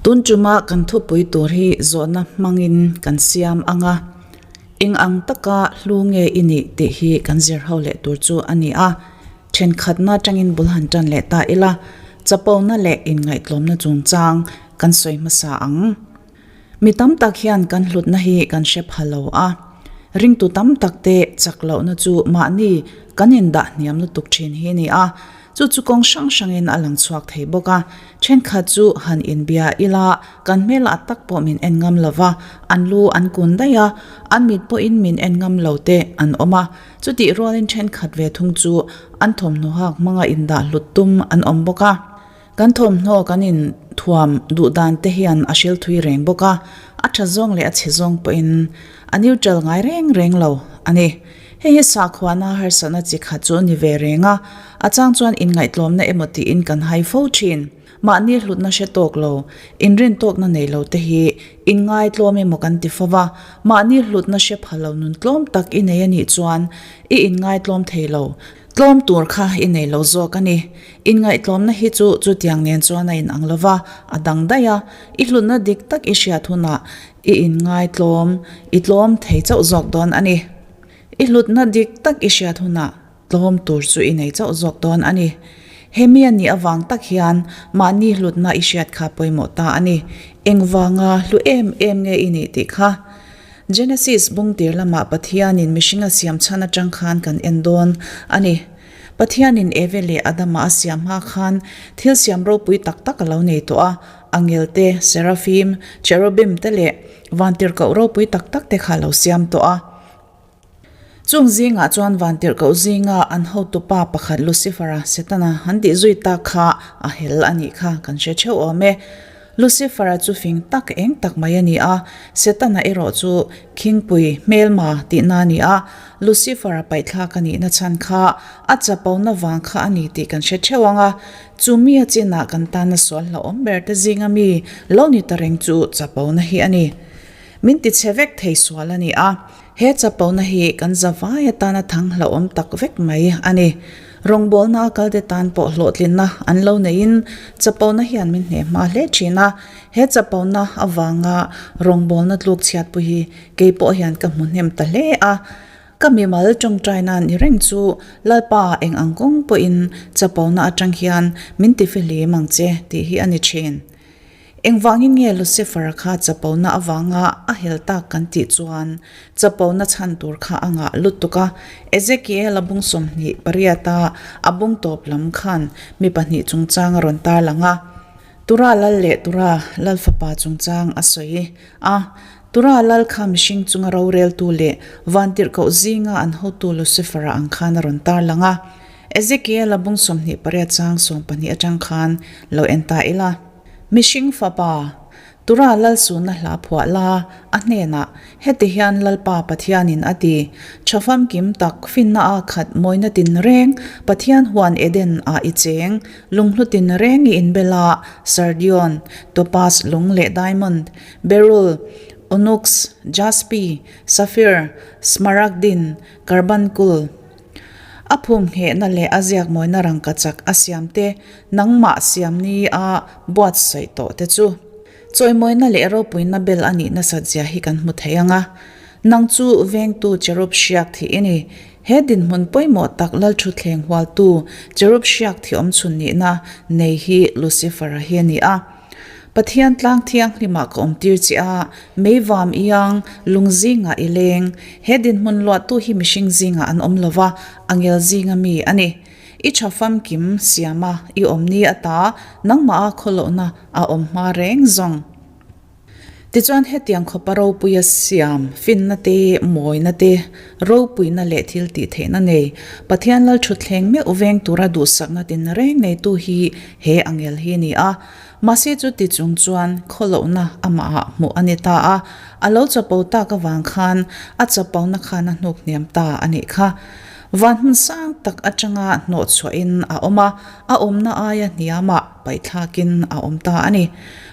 Tun tuma kan thupui tur hi zawhna hmangin kan siam ang a, eng ang taka hlu nge i nih tih hi kan zir ho leh tur chu a ni a. Thenkhatna atangin bul han tan leh ta ila, chapona leh inngaihtlawmna chungchang kan sawi hmasa ang. Mi tam tak hian kan hlutna hi kan hre pha lo a, ringtu tam tak te chak lohna chu mahni kan indah hniam lutuk thin hi a ni a, chu chu kawng hrang hrangin a lang chhuak thei bawk a, thenkhat chu han inbia ila kan hmel ah tak pawh min en ngam lo va, an lu an kun daih a, an mit pawhin min en ngam lo te an awm a, chutih rualin thenkhat ve thung chu an thawmhnaw hak hmanga indah hlut tum an awm bawk a. Kan thawmhnaw kan in thuam duh dan te hian a hril thui reng bawk a, a tha zawng leh a chhe zawng pawhin a neutral ngai reng reng lo a ni. Hei hi sakhuana harsatna chi khat chu a ni ve reng a, a chang chuan inngaihtlawmna emaw tiin kan hai fo thin. Mahni hlutna hre tawk lo, inrin tawkna nei lo te hi inngaihtlawm emaw kan ti fo va, mahni hlutna hre pha lo nun tlawm tak i nei a nih chuan i inngaihtlawm thei lo. Tlawm tur kha i nei lo zawk a ni. Inngaihtlawmna hi chu chutiang nen chuan a inang lo va, a dang daih a. I hlutna dik tak i hriat hunah i inngaitlawm, i tlawm thei chauh zawk dawn a ni. I hlutna dik tak i hriat hunah tlawm tur chu i nei chauh zawk dawn a ni. Hemi a nih avang tak hian mahni hlutna i hriat kha pawimawh ta a ni. Engvanga hlu em em nge i nih tih kha? Genesis bung tir lamah Pathianin mihring a siam chhan atang khan kan en dawn a ni. Pathianin Eve leh Adama a siam hma khan thil siam ropui tak tak a lo nei tawh a, angel te, serafim, cherubim te leh vantirhkoh ropui tak tak te kha a lo siam tawh a. Chung zingah chuan vantirhkoh zinga an hotupa pakhat Lucifera, Setana, an tih zui tak kha a hel a nih kha kan hre theuh awm e. Lucifera chu fing tak eng tak mai a ni a, Setana erawh chu khingpui, hmelma, tihna a ni a. Lucifera paihthlak a nihna chhan kha a chapona vang kha a ni tih kan hre theuh ang a. Chu mi a chinah kan tana sual hlauhawm ber te zinga mi lo ni ta reng chu chapona hi a ni. Min tichhe vek thei sual a ni a. He chapona hi kan zavai atana thang hlauhawm tak vek mai a ni. Rawngbawlna a kalte tan pawh hlawhtlinna an lo neiin chapona hian min hneh hma hle thin a. He chapona avanga rawngbawlna tluk chhiatpui hi kei pawh hian ka hmu hnem ta hle a. Ka mimal tawngtaina ni reng chu Lalpa eng ang kawng pawhin chapona atang hian min tifihlim ang che tih hi a ni thin. Engvangin nge Lucifer-a kha chapona avanga a hel tak kan tih chuan chapona chhan tur kha a ngah lutuk a. Ezekiel-a bung 28-a a bung tawp lam khan mi pahnih chungchang a rawn tarlang a. Tura lal leh Tura lal fapa chungchang a sawi a. Tura lal kha mihring chunga roreltu leh vantirhkoh zinga an hotu Lucifer-a ang khan a rawn tarlang a. Ezekiel-a bung 28 chang 12 atang khan lo en ta ila. Mihring fapa, Tura Lalsuna hla phuah la, a hnenah, Heti hian Lalpa Pathianin a ti, Tha famkim tak, finna a khat mawina tinreng, Pathian huan Eden ah i cheng, lunghlu tinreng i inbel a, Sardion, topaz lung leh diamond, beryl, onyx, jaspi, sapphire, smaragdin, carbuncle, A phum nghehna leh a ziak mawina rangkachak a siam te, nangmah siam ni a buatsaih tawh te chu. Chawimawina leh ropuina bel a nih nasat zia hi kan hmu thei ang a. Nang chu vengtu cherub hriak thih i ni. He dinhmun pawimawh tak Lalthutthleng hualtu cherub hriak thih awmchhun nihna nei hi Lucifer-a hi a ni a. Pathian tlang thianghlimah ka awm tir che a, meivam iang, lung zingah i leng. He dinhmun luahtu hi mihring zingah an awm lo va, angel zinga mi a ni. I tha famkim siama i awm ni ata nangmah a khawlohna a awm hma reng zawng. Tichuan hetiang khawpa ropuia siam, finna te, mawina te, ropuina leh thil tih theihna nei, Pathian Lal thutthleng meuh veng tura duhsakna tin reng neitu hi he angel hi a ni a. Mahse chuti chung chuan khawlohna amahah hmuh a ni ta a, a lo chapo tak avang khan a chapona khan a hnuk hniam ta a nih kha. Van hmun sang tak atanga hnawh chhuahin a awm a, a awmna aia hniamah paihthlakin a awm ta a ni.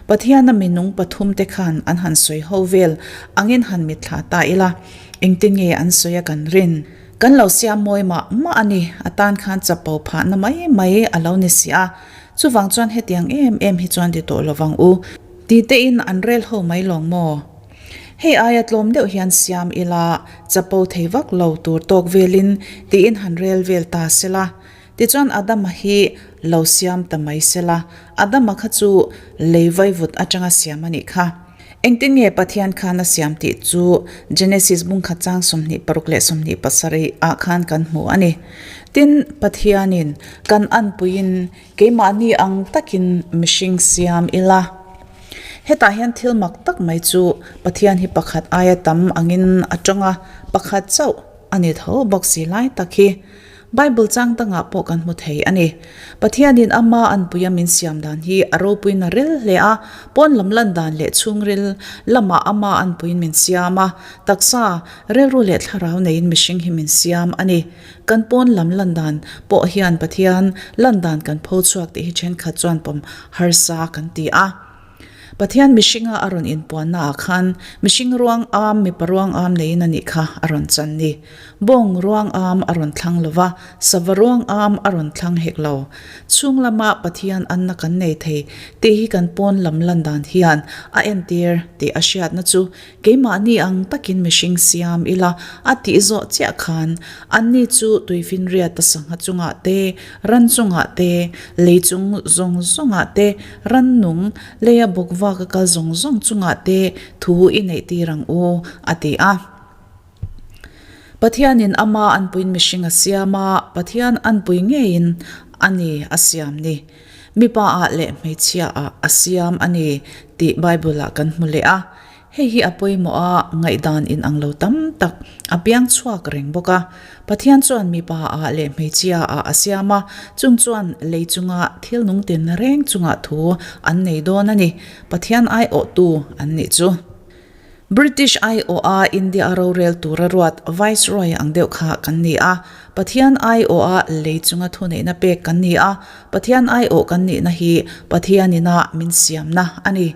Pathiana minung pathumte khan an han sawi ho vel angin han mitthla ta ila, engtin nge an sawi a kan rin? Kan lo siam mawi mah mah a ni, a tan khan chapo phahna mai mai a lo ni si a, chuvang chuan hetiang em em hi chuan ti tawh lovang u. Ti tein an rel ho mai lawng maw? Hei aia tlawm deuh hian siam ila chapo thei vak lo tur tawk velin tiin han rel vel ta sela. Tichuan Adama hi lo siam ta mai sela, Adama kha chu lei vaivut atanga siam a nih kha. Engtin nge Pathian khan a siam tih chu Genesis bungkhat chang 26 leh 27 ah khan kan hmu a ni. Tin, Pathianin kan anpuiin keimahni ang takin mihring siam ila. Hetah hian thil mak tak mai chu Pathian hi pakhat aia tam angin a tawng a, pakhat chauh a ni tho bawk si lai tak hi. Bible chang dangah pawh kan hmu thei a ni. Pathianin ama anpuia min siam dan hi a ropuiin a ril hle a, pawn lam lan dan leh chhungril lamah ama anpuiin min siam a, taksa, rilru leh thlarau neiin mihring hi min siam a ni. Kan pawn lam lan dan pawh hian Pathian lan dan kan pho chhuak tih hi thenkhat chuan pawm harsa kan ti a. Pathian mihringa a rawn inpuanna ah khan mihring ruang am, mipa ruang am neiin a nih kha a rawn chan ni. Bawng ruang am a rawn thlang lo va, sava ruang am a rawn thlang hek lo. Chhung lama Pathian anna kan nei thei tih hi kan pawn lam lan dan hian a entir tih a hriatna chu Keimahni ang takin mihring siam ila a tih zawh chiah khan anni chu tuifinriata sangha chungah te, ran chungah te, lei chung zawng zawngah te, rannung, leia bawk vaka kal zawng zawng chungah te thu i neih tir ang u, a ti a. Pathianin ama anpuiin mihring a siam a, Pathian anpui ngeiin a ni a siam ni. Mipa ah leh hmeichhia ah a siam a ni tih Bible ah kan hmu leh a. Hei hi a pawimawh a, ngaihdan in ang lo tam tak a piang chhuak reng bawk a. Pathian chuan mipa ah leh hmeichhia ah a siam a, chung chuan lei chunga thil nung tin reng chungah thu an nei dawn a ni. Pathian aiawhtu an nih chu. British aiawha India a rorel tura ruat Viceroy ang deuh kha kan ni a. Pathian aiawha lei chunga thuneihna pek kan ni a. Pathian aiawh kan nihna hi Pathianina min siamna a ni.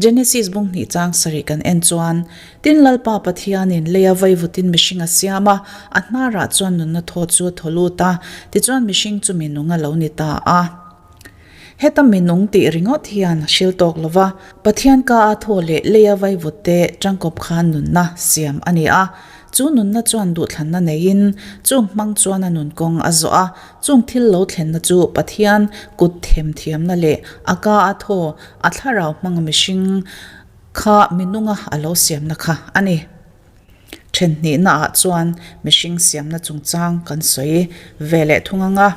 Genesis bung hnih chang sarih kan en chuan, Tin Lalpa Pathianin leia vaivutin mihring a siam a, a hnarah chuan nunna thaw chu a thaw lut a, tichuan mihring chu minung a lo ni ta a. Heta minung tih ringawt hian a hril tawk lo va, Pathian ka a thaw leh leia vaivut te tangkawp khan nunna siam a ni a. Chu nunna chuan duhthlanna neiin chung hmang chuan a nun kawng a zawh a, chung thil lo thlenna chu Pathian kut themthiamna leh a ka a thaw, a thlarau hmanga mihring kha minunga a lo siamna kha a ni. Thenhnihna ah chuan mihring siamna chungchang kan sawi ve leh thung ang a.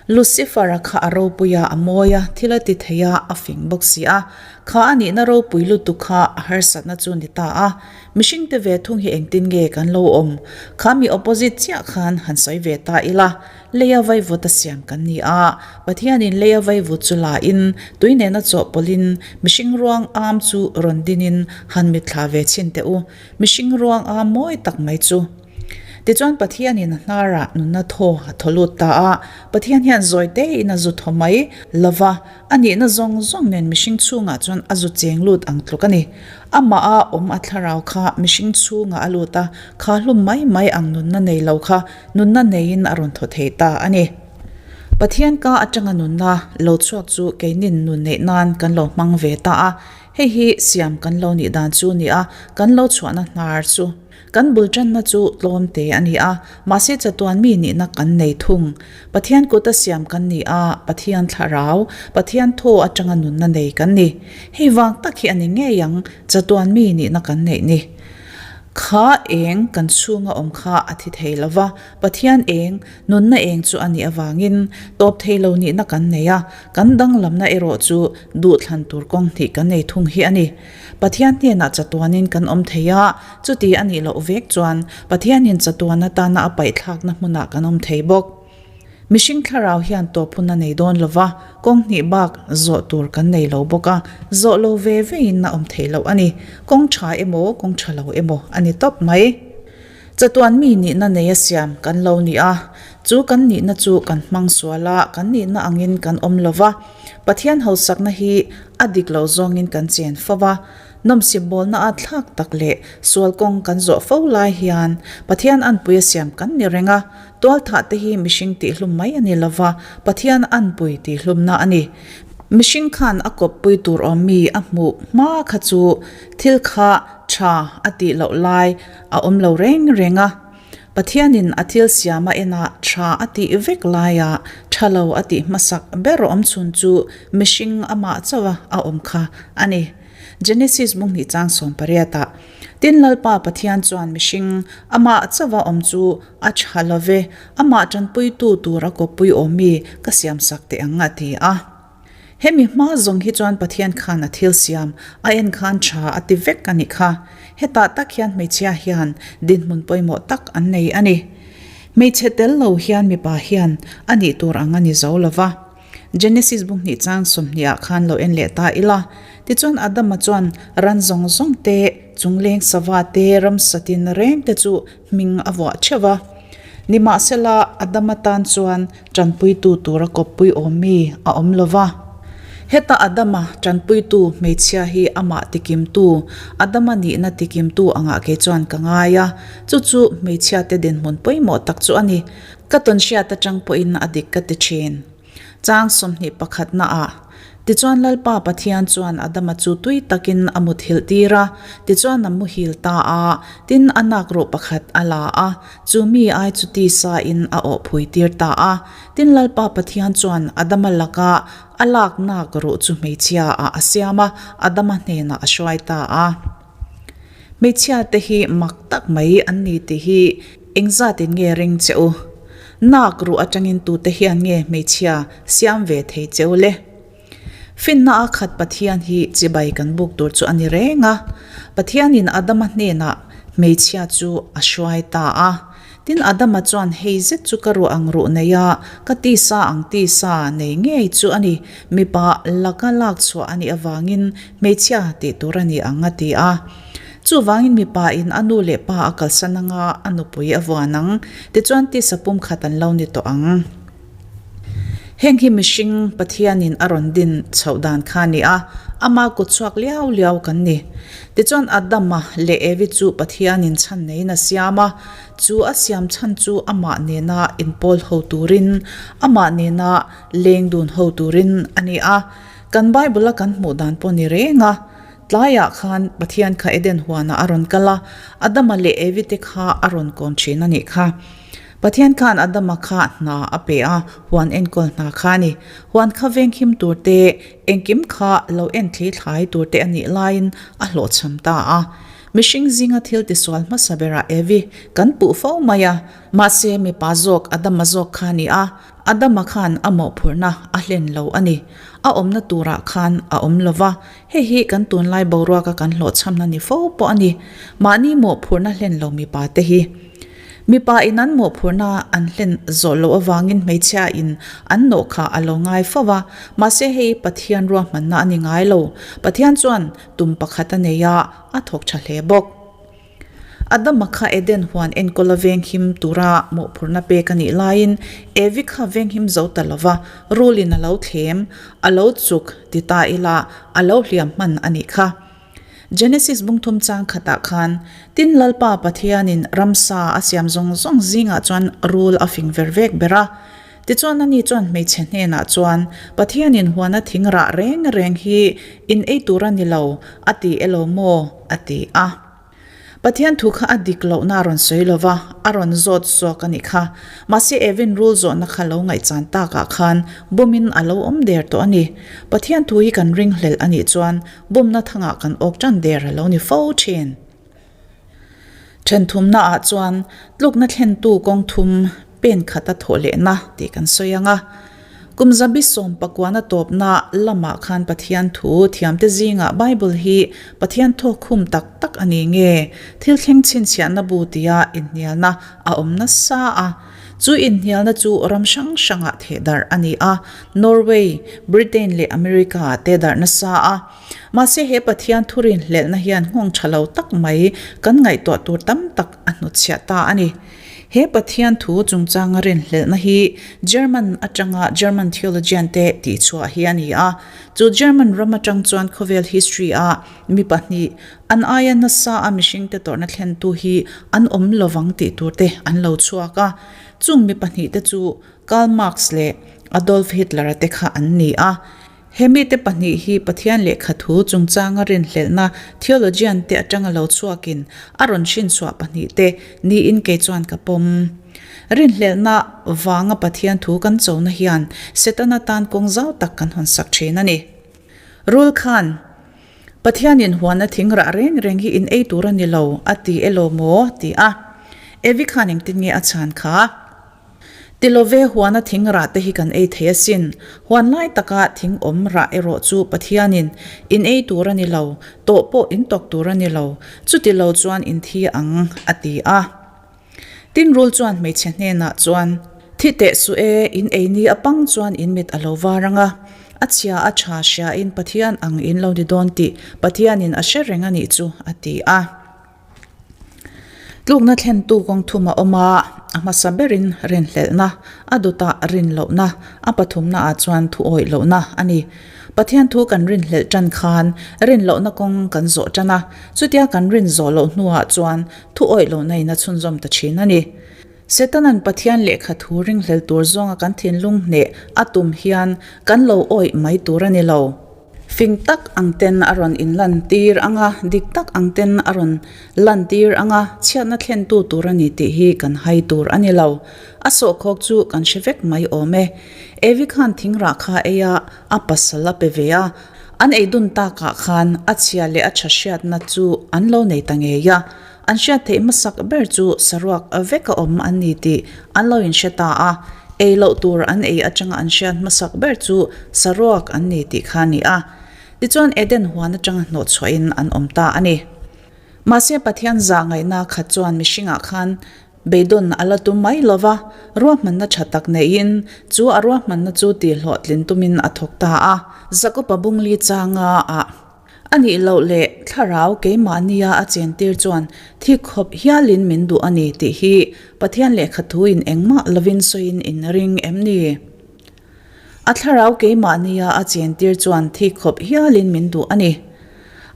Lucifer-a kha a ropui a, a mawi a, thil a ti thei a, a fing bawk si a. Kha a nihna ropui lutuk kha a harsatna chu ni ta a. Mihring te ve thung hi engtin nge kan lo awm? Kha mi opposite chiah khan han sawi ve ta ila, leia vaivut a siam kan ni a. Pathianin leia vaivut chu la in, tui nena chawhpawlhin mihring ruang am chu rawn dinin han mitthla ve chhin teh u. Mihring ruang am mawi tak mai chu. Tichuan Pathianin a hnarah nunna thaw a thaw lut ta a, Pathian hian zawi tein a zu thaw mai lo va, a nihna zawng zawng nen mihring chhungah chuan a zu cheng lut ang tluk a ni. Amah a awm a thlarau kha mihring chhungah a lut a, kha hlum mai mai ang nunna nei lo kha nunna neiin a rawn thaw thei ta a ni. Pathian ka atanga nunna lo chhuak chu keinin nun neih nan kan lo hmang ve ta a, hei hi siam kan lo nih dan chu ni a, kan lo chhuahna hnar chu. Kan bul tanna chu tlawm te a ni a, mahse chatuan mi nihna kan nei thung. Pathian kuta siam kan ni a, Pathian thlarau, Pathian thaw atanga nunna nei kan ni. Hei vang tak hi a ni ngei ang chatuan mi nihna kan neih ni. Kha eng kan chhunga awm kha a thi thei lo va, Pathian eng, nunna eng chu a nih avangin tawp thei lo nihna kan nei a, kan danglamna erawh chu duhthlan tur kawng hnih kan nei thung hi a ni. Pathian hnenah chatuanin kan awm thei a, chuti a nih loh vek chuan Pathianin chatuan atana a paihthlakna hmunah kan awm thei bawk. Mihring thlarau hian tawp hun a nei dawn lo va, kawng hnih bak zawh tur kan nei lo bawk a, zawh lo ve vein a awm theih loh a ni. Kawng tha emaw, kawng tha lo emaw a ni tawp mai. Chatuan mi nihna nei a siam kan lo ni a, chu kan nihna chu kan hmang sual a, kan nihna angin kan awm lo va, Pathian hausakna hi a dik lo zawngin kan chen fo va, nawmsip bawlna a thlak tak leh sual kawng kan zawh fo lai hian Pathian anpui a siam kan ni reng a, tualthah te hi mihring tihhlum mai a ni lo va, Pathian anpui tihhlumna a ni. Mihring khan a kawppui tur awm mi a hmuh hma kha chu thil kha tha a tih loh lai a awm lo reng reng a. Pathianin a thil siam a enah tha a tih vek laia tha lo a tih hmasak ber awm chhun chu mihring amah chauha a awm kha a ni. Genesis bunghnih chang sawmpariatah, Tin Lalpa Pathian chuan mihring amah chauha awm chu a tha lo ve, amah tanpuitu tur a kawppui awm mi ka siamsak teh ang a ti a. Hemi hma zawng hi chuan Pathian khan a thil siam a en khan tha a ti vek a nih kha. Hetah tak hian hmeichhia hian dinhmun pawimawh tak an nei a ni. Hmeichhe tel lo hian mipa hian a nih tur ang a ni zo lo va. Genesis bu hnih chang 20 ah khan lo en leh ta ila. Tichuan Adama chuan ran zawng zawng te, chungleng sava te, ramsa tin reng te chu hming a vuah theuh a. Nimahsela, Adama tan chuan tanpuitu tura kawppui awm mi a awm lo va. Heta Adama tanpuitu hmeichhia hi amah tikimtu, Adama nihna tikimtu angah kei chuan ka ngai a, chu chu hmeichhiate dinhmun pawimawh tak chu a ni. Ka tawnhriat atang pawhin a dik ka ti thin. Chang 21 naah, Tichuan Lalpa Pathian chuan Adama chu tui takin a muthilh tir a, tichuan a muhil ta a, tin a nak ruh pakhat a la a, chu mi ai chu tisa in a awh phui tir ta a. Tin Lalpa Pathian chuan Adama laka a lak nak ruh chu hmeichhia ah a siam a, Adama hnenah a hruai ta a. Hmeichhia te hi mak tak mai an ni tih hi engzatin nge ring che u? Nak ruh atangin tute hian nge hmeichhia siam ve thei che u le? Finna a khat Pathian hi chibai kan buk tur chu a ni reng a. Pathianin Adama hnenah hmeichhia chu a hruai ta a. Tin, Adama chuan, Hei zet chu ka ruah ang ruh nei a, ka tisa ang tisa nei ngei chu a ni. Mipa laka lak chhuah a nih avangin hmeichhia tih tur a ni ang, a ti a. Chuvangin mipa in a nu leh pa a kalsan anga a nupui a vuan ang, tichuan tisa pumkhat an lo ni tawh ang. Heng hi mihring Pathianin a rawn din chhoh dan kha a ni a, ama kut chhuak liau liau kan ni. Tichuan Adama leh Evi chu Pathianin chhan neiin a siam a, chu a siam chhan chu amah nena inpawl ho turin, amah nena leng dun ho turin a ni a. Kan Bible-a kan hmuh dan pawh ni reng a, tlaiah khan Pathian kha Eden huanah a rawn kal a, Adama leh Evi te kha a rawn kawm thin a nih kha. Pathian khan Adama kha hna a pe a, huan enkawl hna kha a ni. Huan kha venghim tur te, engkim kha lo en thli thlai tur te a nih laiin a hlawhchham ta a. Mihring zinga thil tisual hmasa berah Evi kan puh fo mai a, mahse mipa zawk Adama zawk kha a ni a, Adama khan a mawhphurhna a hlen lo a ni. A awmna turah khan a awm lo va, hei hi kan tunlai boruaka kan hlawhchhamna ni fo pawh a ni. Mahni mawhphurhna hlen lo mipa te hi. Mipa in an mawhphurhna an hlen zawh loh avangin hmeichhia in an nawh kha a lo ngai fo va, mahse hei Pathian ruahmanna a ni ngai lo. Pathian chuan tum pakhat a nei a, a thawk tha hle bawk. Adama kha Eden huan enkawl a venghim tura mawhphurhna pek a nih laiin Evi kha venghim zo ta lo va, rulin a lo thlem, a lo chuk ti ta ila a lo hliam hman a nih kha. Genesis bungthum chang khatah khan, Tin Lalpa Pathianin ramsa a siam zawng zawng zingah chuan rul a fing ver vek ber a. Tichuan ani chuan hmeichhe hnenah chuan, Pathianin huana thing rah reng reng hi in ei tur a ni lo, a ti elo maw? a ti a. Pathian thu kha a dik lohna a rawn sawi lo va, a rawn zawt zawk a nih kha. Mahse Evin rul zawhna kha lo ngaihchan takah khan bumin a lo awm der tawh a ni. Pathian thu hi kan ringhlelh a nih chuan bumna thangah kan awk tan der a lo ni fo thin. Thenthumna ah chuan tlukna thlentu kawng thum pen khata thawh lehna tih kan sawi ang a. Kum zabi sawm pakuana tawpna lamah khan Pathian thu thiamte zingah Bible hi Pathian thawkkhum tak tak a ni nge thil thleng chhinchhiahna bu tia inhnialna a awm nasa a. Chu inhnialna chu ram hrang hrangah theh darh a ni a, Norway, Britain leh America ah te darh nasa a. Mahse he Pathian thurin hlelhna hian nghawng tha lo tak mai kan ngaihtuah tur tam tak a hnutchhiah ta a ni. He Pathian thu chungchanga rinhlelhna hi German atanga German theologian te tihchhuah hi a ni a. Chu German ram atang chuan khawvel history a mi pahnih, an aia nasa a mihringte tawrhna thlentu hi an awm lovang tih tur te an lo chhuak a. Chung mi pahnih te chu Karl Marx leh Adolf Hitler-a te kha an ni a. He mite pahnih hi Pathian lehkha thu chungchanga rinhlelhna theologian te atanga lo chhuakin a rawn hrinchhuah pahnihte niin kei chuan ka pawm. Rinhlelhna vanga Pathian thu kan chona hian Setana tan kawng zau tak kan hawnsak thin a ni. Rul khan, Pathianin huana thing rah reng reng hi in ei tur a ni lo, a ti elaw maw? ti a. Evi khan engtin nge a chhan kha? Ti love, huana thing rah te hi kan ei thei asin. Huan lai taka thing awm rah erawh chu Pathianin in ei tur a ni lo, tawh pawh in tawk tur a ni lo, chuti lo chuan in thi ang, a ti a. Tin rul chuan hmeichhe hnenah chuan, Thi teh suh e, in ei ni a pang chuan in mit a lo var ang a, a chhia a tha hriain Pathian ang in lo ni dawn tih Pathianin a hre reng a nih chu, a ti a. Tlukna thlentu kawng thum a awm a, a hmasa berin rinhlelhna, a dawtah rinlohna, a pathumnaah chuan thu awih lohna a ni. Pathian thu kan rinhlelh tan khan rinlohna kawng kan zawh tan a, chutia kan rin zawh loh hnuah chuan thu awih lohna in a chhunzawm ta thin a ni. Setanan Pathian lehkha thu ringhlel tur zawnga kan thinlung hneh a tum hian kan lo awih mai tur a ni lo. Fing tak ang ten a rawn inlantir ang a, dik tak ang ten a rawn lantir ang a, chhiatna thlentu tur a ni tih hi kan hai tur a ni lo. A sawhkhawk chu kan hre vek mai awm e. Evi khan thingrah kha ei a, a pasal a pe ve a, an ei dun takah khan a chhia leh a tha hriatna chu an lo nei ta ngei a. An hriat theih hmasak ber chu saruak veka awm an ni tih an lo inhre ta a, ei loh tur an ei atanga an hriat hmasak ber chu saruak an ni tih kha a ni a. Tichuan Eden huan atanga hnawhchhuahin an awm ta a ni. Mahse Pathian zah ngaihna khat chuan mihringah khan beidawn a la tum mai lo va, ruahmanna tha tak neihin chu a ruahmanna chu tihhlawhtlin tumin a thawk ta a. Jakob-a bungli changa ah. A nih loh leh thlarau keimahnia a chentir chuan thi khawp hialin min duh a ni tih hi Pathian lehkha thuin engmah lovin sawiin in ring em ni? A thlarau keimahnia a chentir chuan thi khawp hialin min duh a ni.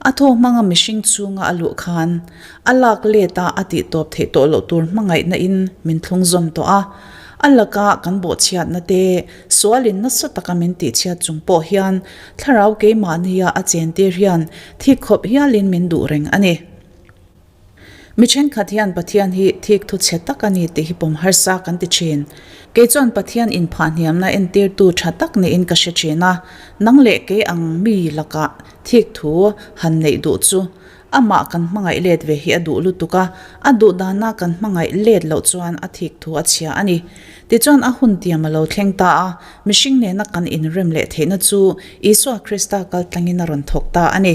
A thaw hmanga mihring chhunga a luh khan a lak let a a tih tawp theih tawh loh tur hmangaihna in min thlung zawm tawh a. A laka kan bawhchhiatna te sualin nasa taka min tihchhiat chung pawh hian Thlarau keimahnia a chentir hian thik khawp hialin min duh reng a ni. Mi thenkhat hian Pathian hi thik thu chhe tak a ni tih hi pawm harsa kan ti thin. Kei chuan Pathian inphahhniamna entirtu tha tak niin ka hre thin a, nang leh kei ang mi lakah thik thu han neih duh chu Amah kan hmangaih let ve hi a duh lutuk a, a duh dana kan hmangaih let loh chuan a thik thu a chhia a ni. Tichuan a hun tiam a lo thleng ta a, mihring nena kan inrem leh theihna chu Isua Krista kal tlangin a rawn thawk ta a ni.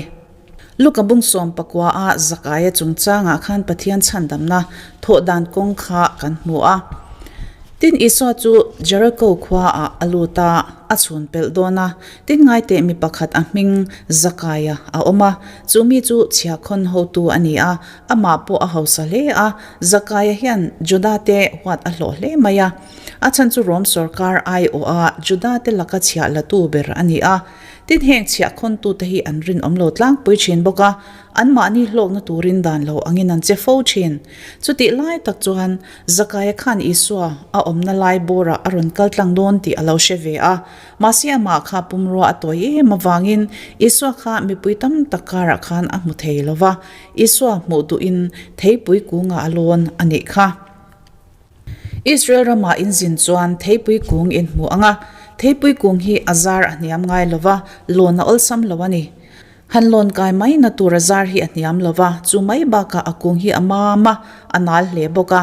Luka bung sawm pakua a Zakaia chungchangah khan Pathian chhandamna thawh dan kawng kha kan hmu a. Tin Isua chu Jeriko khuaah a lut a, a chhun pelh dawn a, Tin ngaiteh mi pakhat a hming Zakaia a awm a, chu mi chu chhiahkhawn hotu a ni a, amah pawh a hausa hle a, Zakaia hian Juda te huat a hlawh hle mai a. A chhan chu Rom sawrkar aiawha Juda te laka chhiah latu ber a ni a. Tin heng chhiahkhawntute hi an rinawm lo tlangpui thin bawk a, anmahni hlawkna turin dan lo angin an che fo thin. Chutih lai tak chuan Zakaia khan Isua a awmna lai bawrah a rawn kal tlang dawn tih a lo hre ve a, Mahse amah kha pumrua a tawi em avangin Isua kha mipui tam tak karah khan a hmu thei lo va, Isua hmuh duhin theipui kungah a lawn a nih kha. Israel ramah in zin chuan theipui kung in hmu ang a, theipui kung hi a zar a hniam ngai lo va, lawn a awlsam lo a ni. Han lawn kai mai na tur a zar hi a hniam lo va, chu mai bakah a kung hi a mam a, a nal hle bawk a.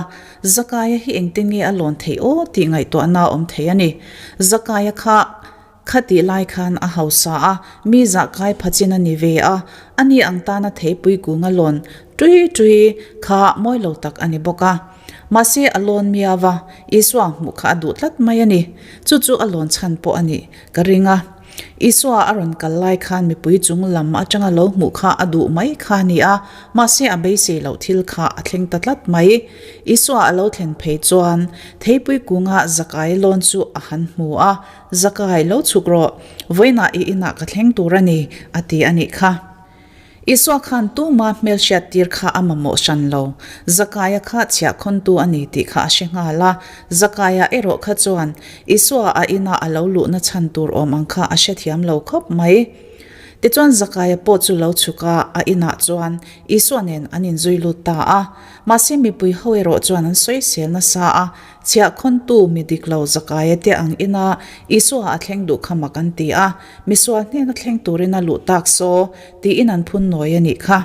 Zakaia hi engtin nge a lawn theih aw tih ngaihtuahna a awm thei a ni. Zakaia kha khatih lai khan a hausa a, mi zah kai pha chin a ni ve a, ani ang tana theipui kung a lawn tui tui kha mawi lo tak a ni bawk a. Mahse a lawn miau a, Isua hmuh kha a duh tlat mai a ni. Chu chu a lawn chhan pawh a nih ka ring a. Isua a rawn kal lai khan mipui chung lam atanga lo hmuh kha a duh mai kha a ni a, mahse a beisei loh thil kha a thleng ta tlat mai. Isua a lo thlen phei chuan theipui kunga Zakai lawn chu a han hmu a, Zakai, lo chhuk rawh, vawiinah i inah ka thleng tur a ni, a ti a nih kha. Isua khan tuma hmelhriat tir kha a mamawh hran lo. Zakaia kha chhiahkhawntu a ni tih kha a hre nghal a. Zakaia erawh kha chuan Isua a ina a lo luhna chhan tur awm ang kha a hrethiam lo khawp mai. Tichuan Zakaia pawh chu lo chhuk a, a inah chuan Isua nen an inzui lut ta a. Mahse mipui ho erawh chuan an sawisel nasa a, Chhiahkhawntu mi dik lo Zakaia te ang ina Isua a thleng duh kha mak an ti a, misual hnena thleng turin a luh tak saw tiin an phun nawi a nih kha.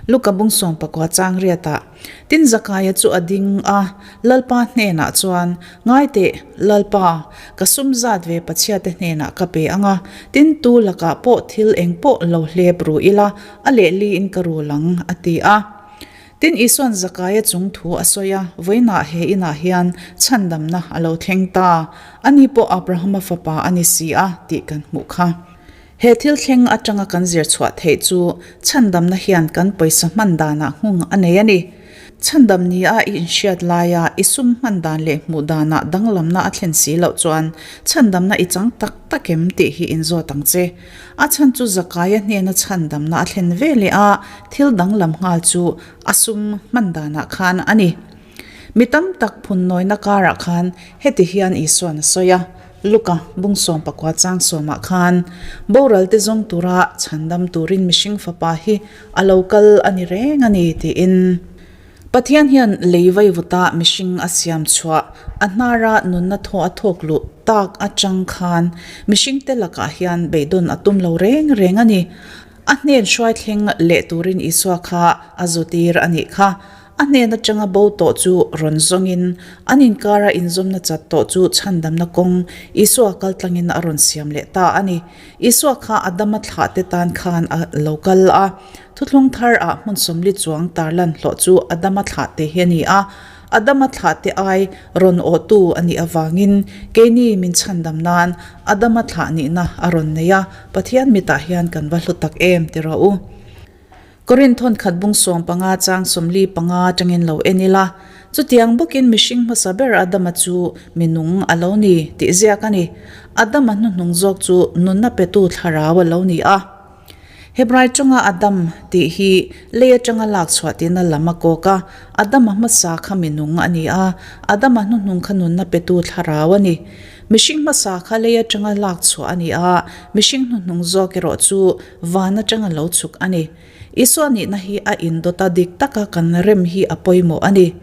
Luka bung sawm pakua chang riatah tin Zakaia chu a ding a, Lalpa hnenah chuan, Ngai teh, Lalpa, ka sum zat ve Pathiate hnenah ka pe ang a, tin tu lakah pawh thil eng pawh lo hlep ru ila, a lehliin ka rul ang, a ti a. Tin, Isua'n Zakaia chung thu a sawi a, Vawiinah he inah hian chhandamna a lo thleng ta, ani pawh Abrahama fapa a ni si a, tih kan hmuh kha. He thil thleng atanga kan zir chhuah theih chu chhandamna hian kan pawisa hman danah nghung a nei a ni. Chhandam nia i inhriat laia i sum hman dan leh hmuh danah danglamna a thlen si loh chuan chhandamna i chang tak tak em tih hi inzawt ang che. A chhan chu Zakaia hnena chhandamna a thlen ve leh a, thil danglam nghal chu a sum hman danah khan a ni. Mi tam tak phunnawina karah khan heti hian Isua'n a sawi a, Luka bung sawm pakua chang sawmah khan, Boral te zawng tura chhandam turin mihring fapa hi a lo kal a ni reng a ni, tiin. Pathian hian lei vaivuta mihring a siam chhuah, a hnara nunna thaw a thawk luh tak atang khan mihringte lakah hian beidawn a tum lo reng reng a ni. A hnen hruai thleng leh turin Isua kha a zutir a nih kha. A hnen atanga bo tawh chu rawn zawngin an inkara inzawmna chat tawh chu chhandamna kawng Isua kaltlangin a rawn siam leh ta a ni. Isua kha Adama thlahte tan khan a lo kal a. Thuthlung thar ah hmun sawmli chuang tarlan hlawh chu Adama thlahte hi a ni a, Adama thlahte ai rawn awhtu a nih avangin keini min chhandam nan Adama thlah nihna a rawn nei a, Pathian mitah hian kan va hlu tak em ti rawh u. Korinth thawnkhat bung 15 chang 45 atangin lo en ila, chutiang bawkin mihring hmasa ber Adama chu mi nung a lo ni tih ziak a ni. Adama hnuhnung zawk chu nunna petu thlarau a lo ni a. Hebrai tawnga Adam tih hi lei atanga lak chhuah tina lam a kawk a, Adama hmasa kha mi nung a ni a, Adama hnuhnung kha nunna petu thlarau a ni. Mihring hmasa kha lei atanga lak chhuah a ni a, mihring hnuhnung zawk erawh chu van atanga lo chhuk a ni. Isua nihna hi a indawta dik taka kan rem hi a pawimawh a ni.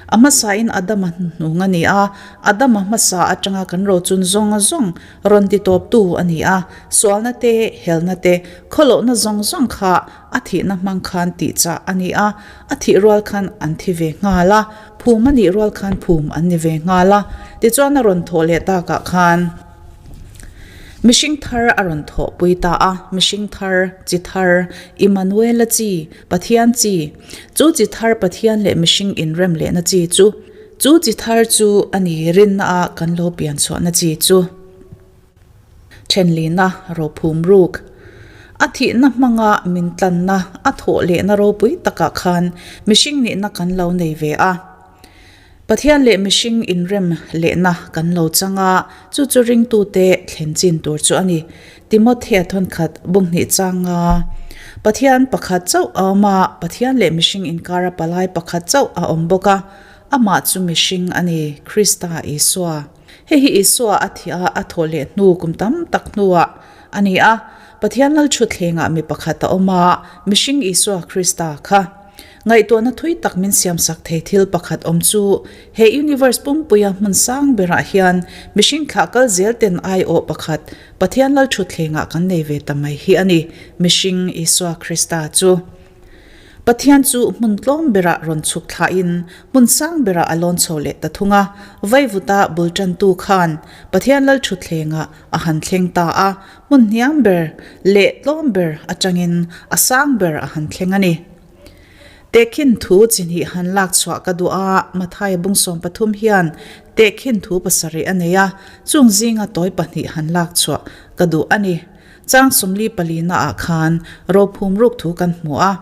A hmasain Adama hnuhnung a ni a, Adama hmasa atanga kan rochun zawng zawng Rawn ti tawptu a ni a, sualna te, helna te, khawlohna zawng zawng kha a thihna hmang khan tihchah a ni a, a thih rual khan an thi ve nghal a, phum a nih rual khan phum an ni ve nghal a, tichuan a rawn thawh leh takah khan mihring thar a rawn thawhpui ta a, mihring thar, chi thar, Immanuela chi, Pathian chi, chu chi thar Pathian leh mihring inrem lehna chi chu, Chu chi thar chu a ni rinna a kan lo pian chhuahna chi chu. Thenlina rophum ruk. A thihna hmanga min tlanna a thawh lehna ropui takah khan mihring nihna kan lo nei ve a. Pathian leh mihring inrem lehna kan lo chang a, chu chu ringtute thlen chin tur chu a ni. Timothea thawnkhat bunghnih changa Pathian pakhat chauh a awm a, Pathian leh mihring inkara palai pakhat chauh a awm bawk a, Amah chu mihring a ni, Krista Isua. Hei hi Isua a thih a, a thawh leh hnu kum tam tak hnuah a ni a. Pathian lal thutthlengah mi pakhat a awm a, mihring Isua Krista kha. Ngaihtuahna thui tak min siamsak thei thil pakhat awm chu, he universe pumpuia hmun sang berah hian mihring thlah kal zel ten aiawh pakhat Pathian lal thutthlengah kan nei ve ta mai hi a ni, mihring Isua Krista chu. Pathian chu hmun tlawm berah rawn chhuk thlahin hmun sang berah a lawn chho leh ta thung a, vaivuta bul tantu khan Pathian lal thutthlengah a han thleng ta a, hmun hniam ber leh tlawm ber atangin a sang ber a han thleng a ni. Tehkhin thu chi hnih han lak chhuah ka duh a, Mathaia bung 13 hian tehkhin thu pasarih a nei a, chung zinga tawi pahnih han lak chhuah ka duh a ni. Chang 44 ah khan rophum ruk thu kan hmu a.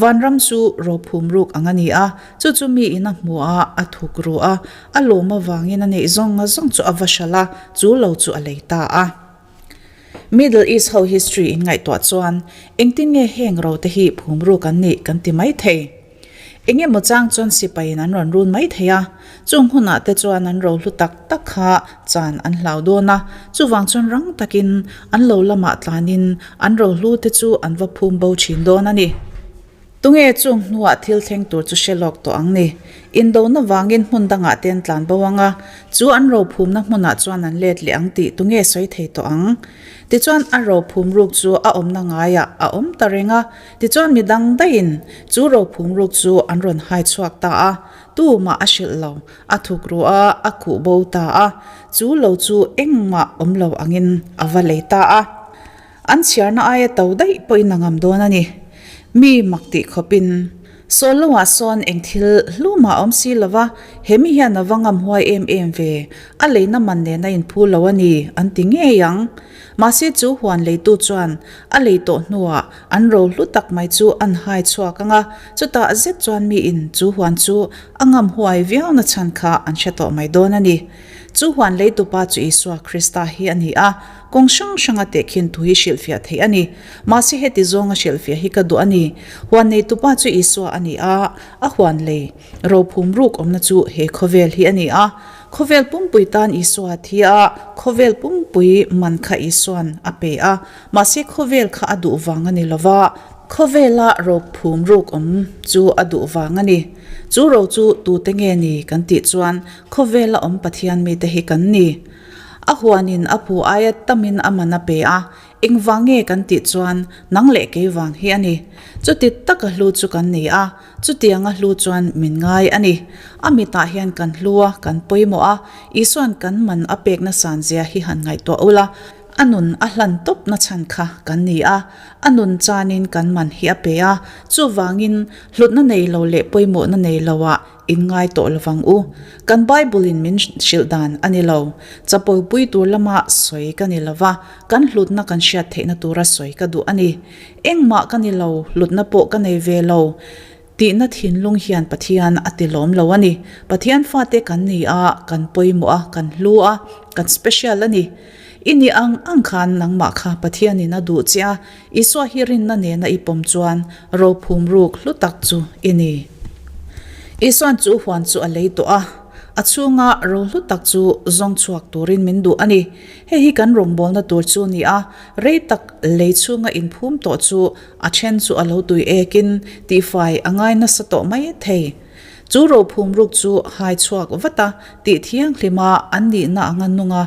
Vanram chu rophum ruk ang a ni a, chu chu mi in a hmu a, a thuk ru a, a lawm avangin a neih zawng zawng chu a va hralh a, chu lo chu a lei ta a. Middle East ho history in ngaihtuah chuan engtin nge heng ro te hi phum ruk an nih kan ti mai thei. Eng emaw chang chuan sipaiin an rawn run mai thei a, chung hunah te chuan an rohlu tak tak kha chan an hlau dawn a, chuvang chuan rang takin an lo lamah tlanin an rohlu te chu an va phum bo thin dawn a ni. Tunge chung hnuah thil thleng tur chu hre lawk tawh ang ni? Indona vangin hmun dangah te an tlan bo ang a, chu an rophumna hmunah chuan an let leh ang tih tunge sawi thei tawh ang? Tichuan a rophum ruk chu a awmna ngaiah a awm ta reng a, Tichuan mi dang daihin chu rophum ruk chu an rawn hai chhuak ta a, tumah a hrilh lo, a thuk ru a, a khuh bo ta a, chu lo chu engmah awm lo angin a va lei ta a. An chhiarna aia to daih pawhin a ngam dawn a ni. Mi mak tih khawpin sawl loah sawn eng thil hlumah a awm si lo va, he mi hian a va ngam huai em em ve, a leina man nen a inphu lo a ni an ti ngei ang. Mahse chu huan leitu chuan a lei tawh hnuah An ro hlu tak mai chu an hai chhuak ang a, chutah zet chuan miin chu huan chu a ngam huai viau na chhan kha an hre tawh mai dawn a ni. Chu huan leitupa chu Isua Krista hi a ni a, kawng hrang hranga tehkhin thu hi hrilhfiah theih a ni. Mahse heti zawnga hrilhfiah hi ka duh a ni. Huan neitupa chu Isua a ni a, a huan lei rophum ruk awmna chu he khawvel hi a ni a. Khawvel pumpui tan Isua a thi a, khawvel pumpui man kha Isuan a pe a. Mahse khawvel kha a duh vang a ni lo va, khawvela ro phum ruk awm chu a duh vang a ni. Chu ro chu tute nge ni kan tih chuan khawvela awm Pathian mite hi kan ni. A huanin a phu aia tamin a man a pe a, engvang nge kan tih chuan nang leh kei vang hi a ni. Chuti taka hlu chu kan ni a, chutianga hlu chuan min ngai a ni. A mitah hian kan hlu a, kan pawimawh a, Isuan kan man a pekna sanzia hi han ngaihtuah ula, A nun a hlan tawp na chhan kha kan ni a, a nun chanin kan man hi a pe a, chuvangin hlutna nei lo leh pawimawhna nei lo ah in ngai tawh lovang u. Kan Bible in min hrilh dan a ni lo. Chapo pui tur lama sawi ka ni lova, kan hlutna kan hriat theihna tura sawi ka duh a ni. Engmah ka ni lo, hlutna pawh ka nei ve lo. Tihna thinlung hian Pathian a ti lawm lo a ni. Pathian fate kan ni a, kan pawimawh a, kan hlu a, kan special a ni. I nih ang ang khan nangmah kha Pathianin a duh che a, Isua hi rinna nena i pawm chuan rophum ruk hlu tak chu i ni. Isuan chu huan chu a lei tawh a, a chhunga ro hlu tak chu zawng chhuak turin min duh a ni. Hei hi kan rawngbawlna tur chu ni a, rei tak lei chhunga inphum tawh chu A then chu a lo tui ekin tihfai a ngai nasa tawh mai thei. Chu rophum ruk chu hai chhuak vat a, tih thianghlima an nihna anga nunga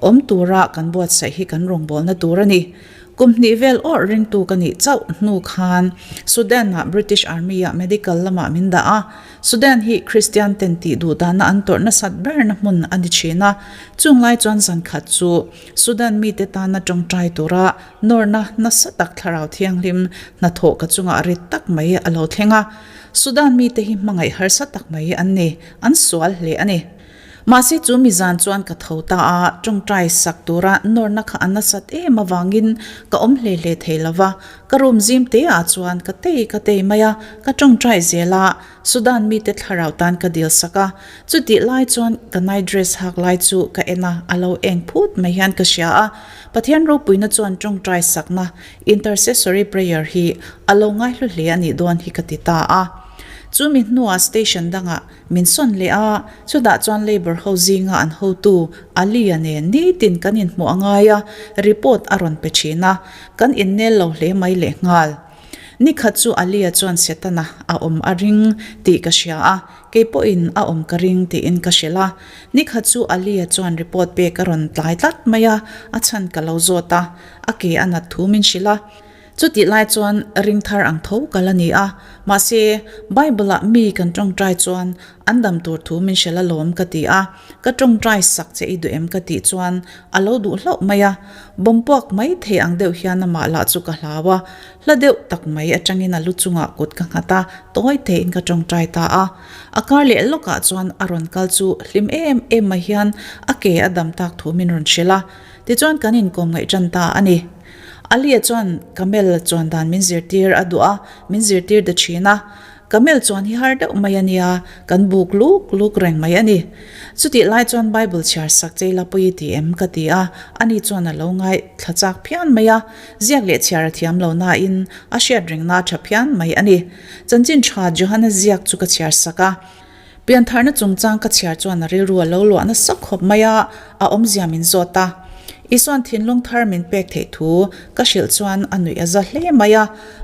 awm tura kan buatsaih hi kan rawngbawlna tur a ni. Kum hnih vel awrh ringtu ka nih chauh hnu khan Sudan-ah British Army-ah medical lamah min dah a. Sudan hi Kristian ten tih duh dana an tawrh nasat berna hmun a ni thin a. Chung lai chuan zan khat chu Sudan mite tana tawngtai tura Nawrna nasa tak Thlarau Thianghlim hnathawh ka chungah rit tak mai a lo thleng a. Sudan mite hi hmangaih harsa tak mai an ni, an sual hle a ni. Mahse chu mizan chuan ka tho ta a, tawngtai sak tura nawrna kha a nasat em avangin ka awm hle hle thei lo va. Ka room zim te ah chuan ka tei ka tei mai a, ka tawngtai zel a, Sudan mite thlarau tan ka dil sak a. Chutih lai chuan ka night dress hak lai chu ka en a, a lo eng phut mai hian ka hria a. Pathian ropuina chuan tawngtai sakna, intercessory prayer, hi a lo ngaihlu hle a nih dawn hi ka ti ta a. Chu mi hnuah station dangah min sawn leh a, chutah chuan labour ho zinga an hotu Ali-a nen nitin kan inhmuh a ngai a, report a rawn pe thin a, kan innel lo hle mai lehnghal. Nikhat chu Ali-a chuan Setana a awm a ring tih ka hria a, kei pawhin a awm ka ring tiin ka hrilh a. Nikhat chu Ali-a chuan report pek a rawn tlai tlat mai a, a chhan ka lo zawt a, a ke a nat thu min hrilh a. Chutih lai chuan ring thar ang tho ka la ni a, mahse Bible-ah mi kan tawngtai chuan an dam tur thu min hrilh alawm ka ti a, ka tawngtai sak che i duh em ka tih chuan a lo duh hlauh mai a, bawm puak mai thei ang deuh hian amah lah chu ka hlau a, hla deuh tak mai atangin a lu chungah kut ka nghat a, tawi theiin ka tawngtai ta a. A kar leh lawkah chuan a rawn kal chu hlim em em mai hian a ke a dam tak thu min rawn hrilh a, tichuan kan inkawm ngaih tan ta a ni. Alia chuan camel chuan dan min zirtir a duh a, min zirtir ta thin a. Camel chuan hi har deuh mai a nia, kan buk luk luk reng mai a ni. Chutih lai chuan Bible chhiar sak chei la pawi i ti em? ka ti a, ani chuan a lo ngai thla chak phian mai a, ziak leh chhiar a thiam lo nain a hriat rengna a tha phian mai a ni. Chanchin tha Johana ziak chu ka chhiar sak a. Piantharna chungchang ka chhiar chuan a rilru a lo luah nasa khawp mai a, a awmzia min zawt a. Isuan thinlung thar min pek theih thu ka hrilh chuan a nuih a za hle mai a,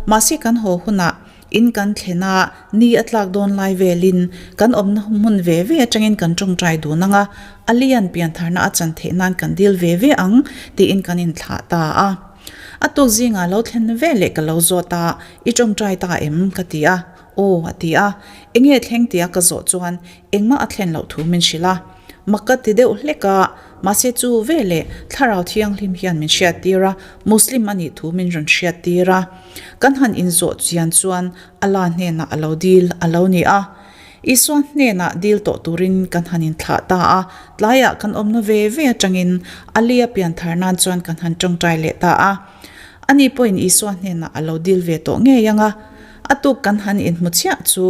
mahse kan haw hunah in kan thlen a, ni a tlak dawn lai velin kan awmna hmun ve ve atangin kan tawngtai dun ang a, a lian piantharna a chan theih nan kan dil ve ve ang tiin kan inthlah ta a. A tuk zingah lo thlen ve leh ka lo zawt a, i tawngtai ta em? ka ti a. Aw, a ti a. Enge thleng tia ka zawh chuan engmah a thlen loh thu min hrilh a. Mak ka ti deuh hlek a, mahse chu veleh Thlarau Thianghlim hian min hriattir a, Muslim a nih thu min rawn hriattir a. Kan han inzawh chian chuan Allah hnenah a lo dil a lo ni a. Isua hnenah dil tawh turin kan han inthlah ta a, tlaiah kan awmna ve ve atangin Ali a pianthar nan chuan kan han tawngtai leh ta a. Ani pawhin Isua hnenah a lo dil ve tawh ngei ang a. A tuk kan han inhmu chiah chu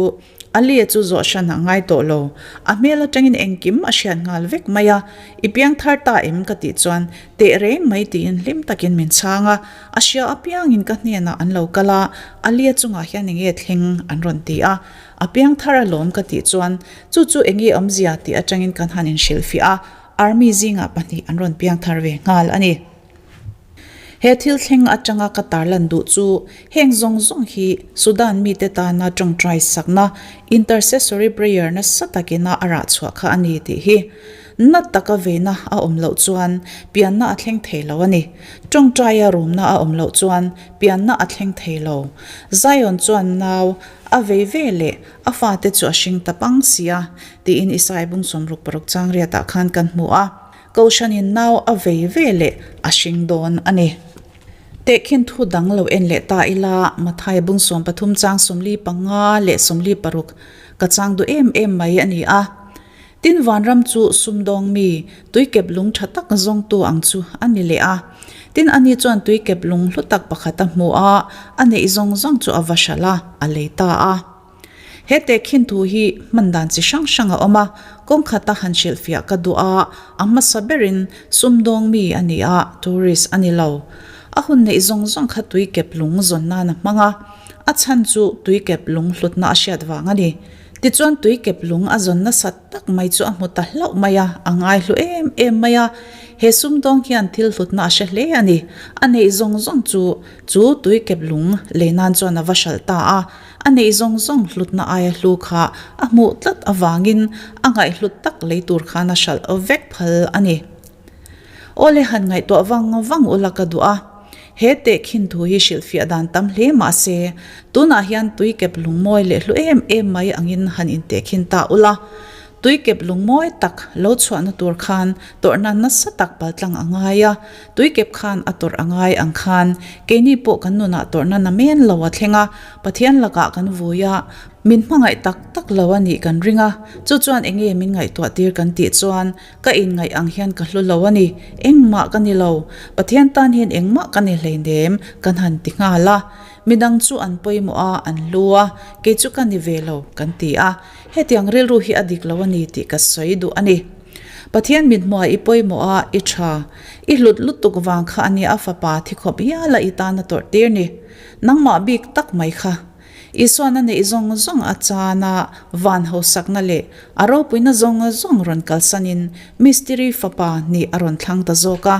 Alia chu zawh hran a ngai tawh lo. A hmel atangin engkim a hriat nghal vek mai a. I piang thar ta em? ka tih chuan teh reng mai tiin hlim takin min chhang a. A hria apiangin ka hnenah an lo kal a, Alia chungah hian enge thleng an rawn ti a. A piang thar alawm ka tih chuan chu chu enge awmzia tih atangin kan han inhrilhfiah a, Army zingah pahnih an rawn piang thar ve nghal a ni. He thil thleng atanga ka tarlan duh chu heng zawng zawng hi Sudan mite tana tawngtai sakna, intercessory prayer, nasa takina a rah chhuah kha a ni tih hi. Na taka veina a awm loh chuan pianna a thleng thei lo a ni. Tawngtaia rumna a awm loh chuan pianna a thleng thei lo. Zion chuan nau a vei ve leh a fate chu a hring ta pang si a, tiin Isai bung 66 chang riatah khan kan hmu a. Kohhranin nau a vei ve leh a hring dawn a ni. Tehkhin thu dang lo en leh ta ila, Mathaia bung 13 chang 45 leh 46 ka chang duh em em mai a ni a. Tin vanram chu sumdawng mi, tuikep lung tha tak zawngtu ang chu a ni leh a. Tin ani chuan tuikep lung hlu tak pakhat a hmu a, a neih zawng zawng chu a va hralh a, a lei ta a. He tehkhin thu hi hman dan chi hrang hrang a awm a, kawng khata han hrilhfiah ka duh a, a hmasa berin sumdawng mi a ni a, tourist a ni lo. A hun neih zawng zawng kha tuikep lung zawn nan a hmang a, a chhan chu tuikep lung hlutna a hriat vang a ni. Tichuan tuikep lung a zawn nasat tak mai chu a hmu ta hlauh mai a, a ngaihlu em em mai a. He sumdawng hian thil hlutna a hre hle a ni. A neih zawng zawng chu chu tuikep lung lei nan chuan a va hralh ta a. A neih zawng zawng hlutna aia hlu kha a hmuh tlat avangin a ngaihhlut tak lei tur khan a hralh vek phal a ni. Awle han ngaihtuah vang vang ula ka duh a, he tehkhin thu hi hrilhfiah dan tam hle mah se, tunah hian tuikep lungmawi leh hlu em em mai angin han intehkhin ta ula, Tuikep lungmawi tak lo chhuahna tur khan tawrhna nasa tak paltlang a ngai a, tuikep khan a tawrh a ngai ang khan keini pawh kan nunah tawrhna na men lo a thleng a, Pathian lakah kan vui a, min hmangaih tak tak lo a nih kan ring a, chu chuan enge min ngaihtuah tir kan tih chuan ka inngaih ang hian ka hlu lo a ni, engmah ka ni lo, Pathian tan hian engmah ka ni hleinem kan han ti nghal a, midang chu an pawimawh a, an hlu a, kei chu ka ni ve lo kan ti a. Hetiang rilru hi a dik lo a ni tih ka sawi duh a ni. Pathian mithmuah i pawimawh a, i tha. I hlut lutuk vang kha a nia a fapa thi khawp hial a i tan a tawrh tir ni. Nangmah bik tak mai kha. Isuan a neih zawng zawng a chan a, van hausakna leh a ropuina zawng zawng rawn kalsanin mistiri fapa nih a rawn thlang ta zawk a.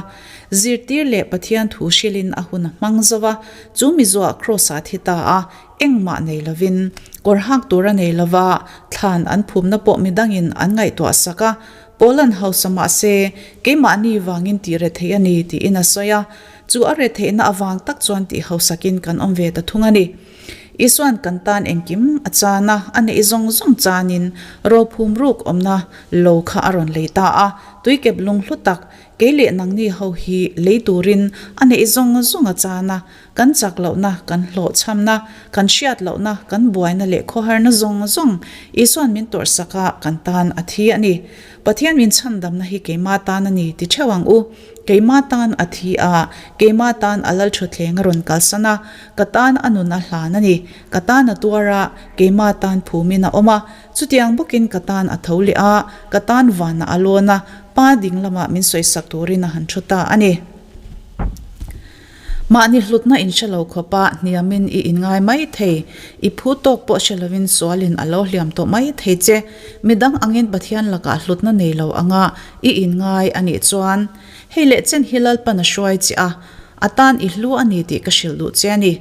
Zirtir leh Pathian thu hrilhin a hun a hmang zo a, chu mizuah Kraws-ah thi ta a, Engmah nei lovin, kawr hak tur a nei lova, thlan an phumna pawh midangin an ngaihtuah sak a, Paula'n hausa mah se, keimahni vangin tih retheih a ni tiin a sawi a, chu a retheihna avang tak chuan tih hausakin kan awm ve ta thung a ni. Isua'n kan tan engkim a chan a, a neih zawng zawng chanin rophum ruk awmna lo kha a rawn lei ta a, tuikep lunghlu tak, kei leh nangni ho hi lei turin a neih zawng zawng a chan a, Kan chak lohna, kan hlawhchhamna, kan hriat lohna, kan buaina leh khawharna zawng zawng Isua'n min tawrhsak a, kan tan a thi a ni. Pathian min chhandamna hi keimah tan a ni ti theuh ang u. Keima tan a thi a, keima tan a lalthutthleng a rawn kalsan a, ka tan a nun a hlan a ni. Ka tan a tuar a, keima tan phumin a awm a, chutiang bawkin ka tan a tho leh a, ka tan vanah a lawn a, pa ding lamah min sawisak turin a han thu ta a ni. Mahni hlutna in hre lo khawpa hniamin i inngai mai thei. I phu tawk pawh hre lovin sualin a lo hliam tawh mai thei che. Midang angin Pathian lakah hlutna nei lo anga i inngai a nih chuan, hei leh chen hi Lalpan a hruai che a, a tan i hlu a ni tih ka hrilh duh che a ni.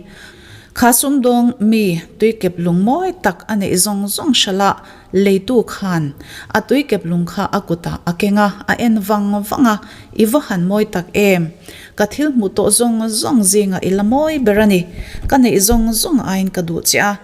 Kha sumdawng mi tuikep lung mawi tak a neih zawng zawng hralh a, Leitu khan a tuikep lung kha a kutah a keng a, a en vang vang a, I va han mawi tak em? Ka thil hmuh tawh zawng zawng zingah i la mawi ber a ni. Ka neih zawng zawng aiin ka duh che a,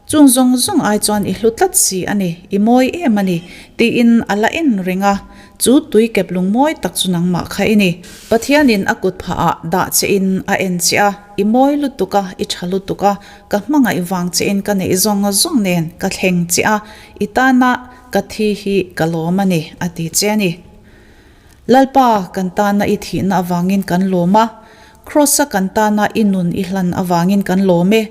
chung zawng zawng ai chuan i hlu tlat si a ni, i mawi em a ni, tiin a la en reng a. Chu tuikep lung mawi tak chu nangmah kha i ni. Pathianin a kut phahah dah chein a en che a, i mawi lutuk a, i tha lutuk a, Ka hmangaih vang chein ka neih zawng zawng nen ka thleng che a, i tana ka thi hi ka lawm a ni, a ti che a ni. Lalpa, kan tana i thihna avangin kan lawm a, Kraws-a kan tana i nun i hlan avangin kan lawm e.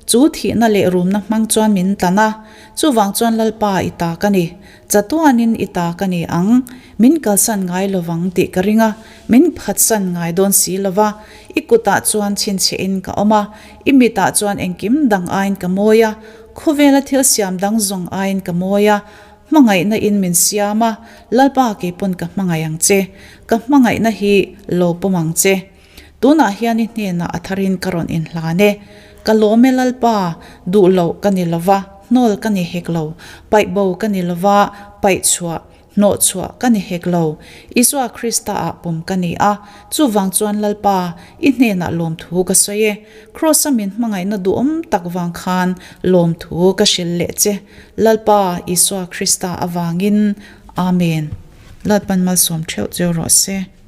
Chu thihna leh rumna hmang chuan min tlan a, chuvang chuan Lalpa i ta ka ni, chatuanin i ta ka ni ang, min kalsan ngai lovang tih ka ring a, min phatsan ngai dawn si lova, i kutah chuan chhinchhiahin ka awm a, I mitah chuan engkim dang aiin ka mawi a, khawvela thil siam dang zawng aiin ka mawi a, hmangaihna in min siam a, Lalpa keipawn ka hmangaih ang che, ka hmangaihna hi lo pawm ang che. Tunah hian i hnenah a tharin ka rawn inhlan e. Ka lawm e Lalpa, duh loh ka ni lova, hnawl ka ni hek lo, paih bo ka ni lova, paih chhuah Hnawhchhuah ka ni hek lo. Isua Krista ah pawm ka ni a, chuvang chuan Lalpa, i hnenah lawmthu ka sawi e. Kraws-a min hmangaihna duhawm tak vang khan lawmthu ka hrilh leh che. Lalpa, Isua Krista avangin. Amen. Lalpan malsawm theuh cheu rawh se.